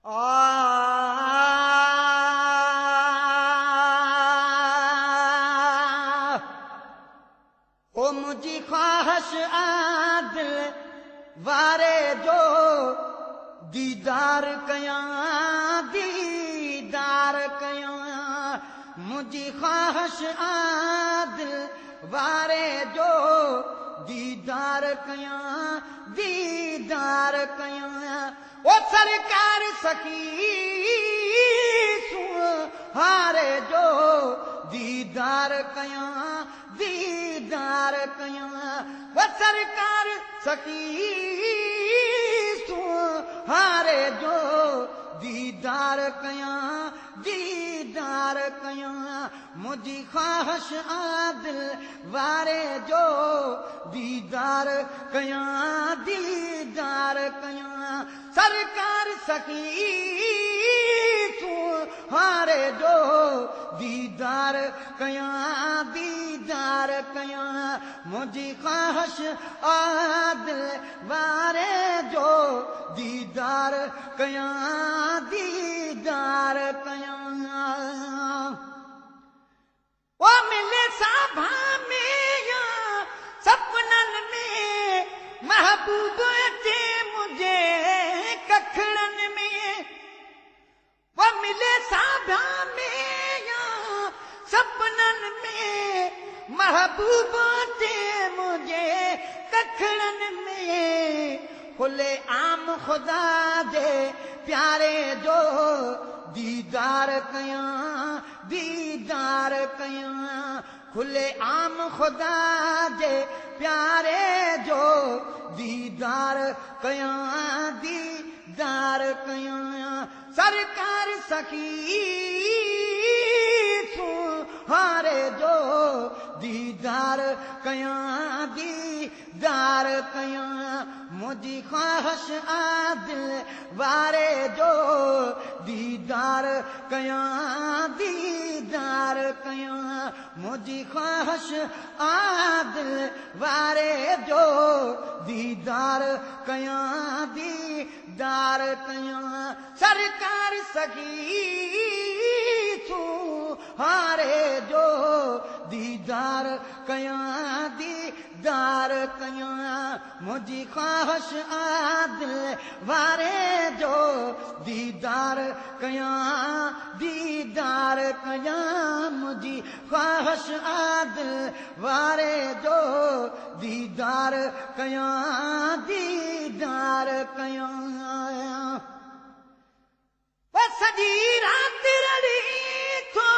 او منهنجي خواهش آ دل واري جو ديدار ڪيان ديدار ڪيان منهنجي خواهش آ دل واري جو ديدار ڪيان ديدار ڪيان او سرڪار سخي سونهاري جو ديدار ڪيان ديدار ڪيان او سرڪار سخي سونهاري جو ديدار ڪيان ديدار ڪيان منهنجي خواهش آ دل واري جو ديدار ڪيان ديدار ڪيان سرڪار سخي سونهاري جو ديدار ڪيان ديدار ڪيان منهنجي خواهش آ دل واري جو ديدار ڪيان ديدار ڪيان. او ملي ساڀا ۾ يا سپنن ۾ محبوب اچي منهنجي ڪکڙن ۾. او ملي ساڀا ۾ يا سپنن ۾ محبوب اچي منهنجي ڪکڙن ۾. کلي عام خدا جي پياري جو ديدار ڪيان ديدار ڪيان کلي عام خدا جي پياري جو ديدار ڪيان ديدار ڪيان سرڪار سخي سونهاري جو ديدار ڪيان ديدار ڪيان منهنجي خواهش آ دل واري جو ديدار ڪيان ديدار ڪيان منهنجي خواهش آ دل واري جو ديدار ڪيان ديدار ڪيان سرڪار سخي سونهاري جو ديدار ڪيان ديدار ڪيان منهنجي خواهش آ دل واري جو ديدار ڪيان ديدار ڪيان منهنجي خواهش آ دل واري جو ديدار ڪيان ديدار ڪيان. او سڄي رات رڙي ٿو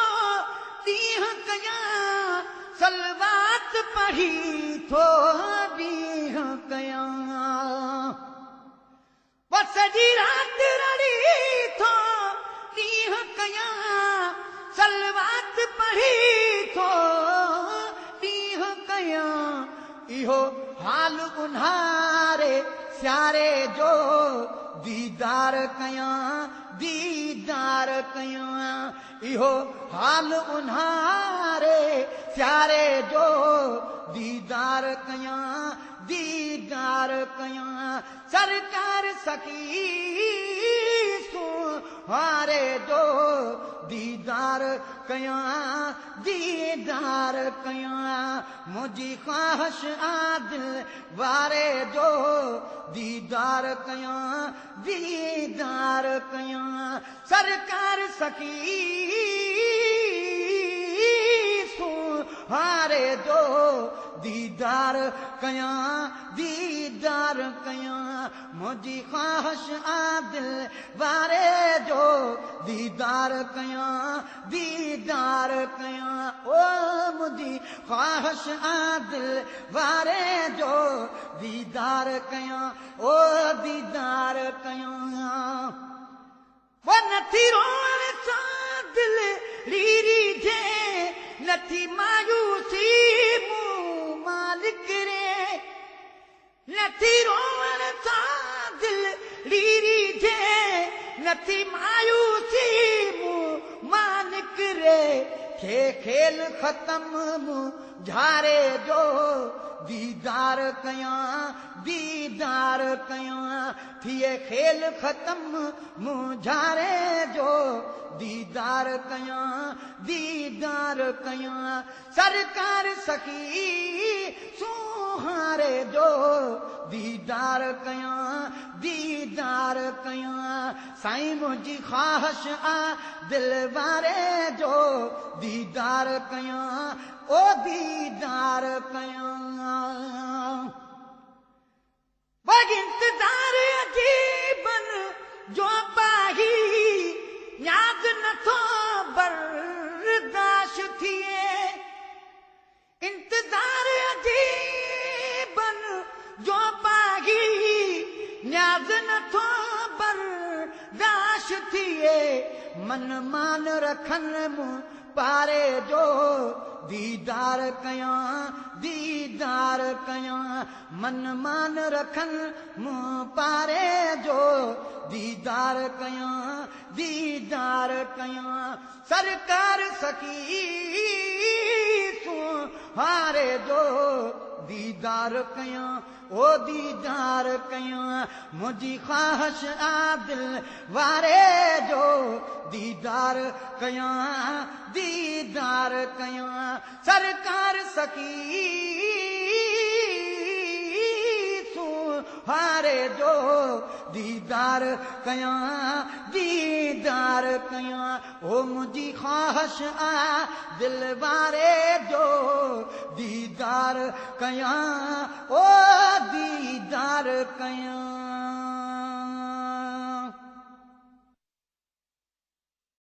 ڏينهن ڪيان صلوات پڙهي ٿو ڏينهن ڪيان. او سڄي رات رڙي ٿو ڏينهن ڪيان صلوات پڙهي ٿو ڏينهن ڪيان. اهو حال اونهاري سياري جو ديدار ڪيان ديدار ڪيان اهو حال اونهاري سياري جو ديدار ڪيان ديدار ڪيان سرڪار سخي سونهاري جو ديدار ڪيان ديدار ڪيان منهنجي خواهش آ دل واري جو ديدار ڪيان ديدار ڪيان سرڪار سخي سونهاري جو ديدار ڪيان ديدار ڪيان منهنجي خواهش آ دل واري جو ديدار ڪيان ديدار ڪيان او منهنجي خواهش آ دل واري جو ديدار ڪيان او ديدار ڪيان. او نٿي روئڻ سان دل ريري ٿئي نٿي مايوسي مون مان نڪري. نٿي روئڻ سان دل ريري ٿئي، نٿي مايوسي مون مان نڪري. ٿئي کيل ختم مون جھاري جو، ديدار ڪيان، ديدار ڪيان، ٿئي کيل ختم مونجهاري جو ديدار ڪيان، ديدار ڪيان، سرڪار سخي سونهاري جو ديدار ڪيان، ديدار ڪيان، سائين منهنجي خواهش آ دل واري جو ديدار ڪيان، او ديدار ڪيان. وري انتظار عجيبن جو پاهي نياز نٿو برداشت ٿئي. انتظار عجيبن جو پاهي نياز نٿو برداشت ٿئي. من مان رکن مون پاري جو ديدار ڪيان، ديدار ڪيان، من مان رکن مون پاري جو ديدار ڪيان، ديدار ڪيان، سرڪار سخي سونهاري جو ديدار ڪيان، او ديدار ڪيان، منهنجي خواهش آ دل واري جو ديدار ڪيان، ديدار ڪيان، سرڪار سخي سونهاري جو ديدار ڪيان، ديدار ڪيان، او منهنجي خواهش آ دل واري جو ديدار ڪيان، او ديدار ڪيان.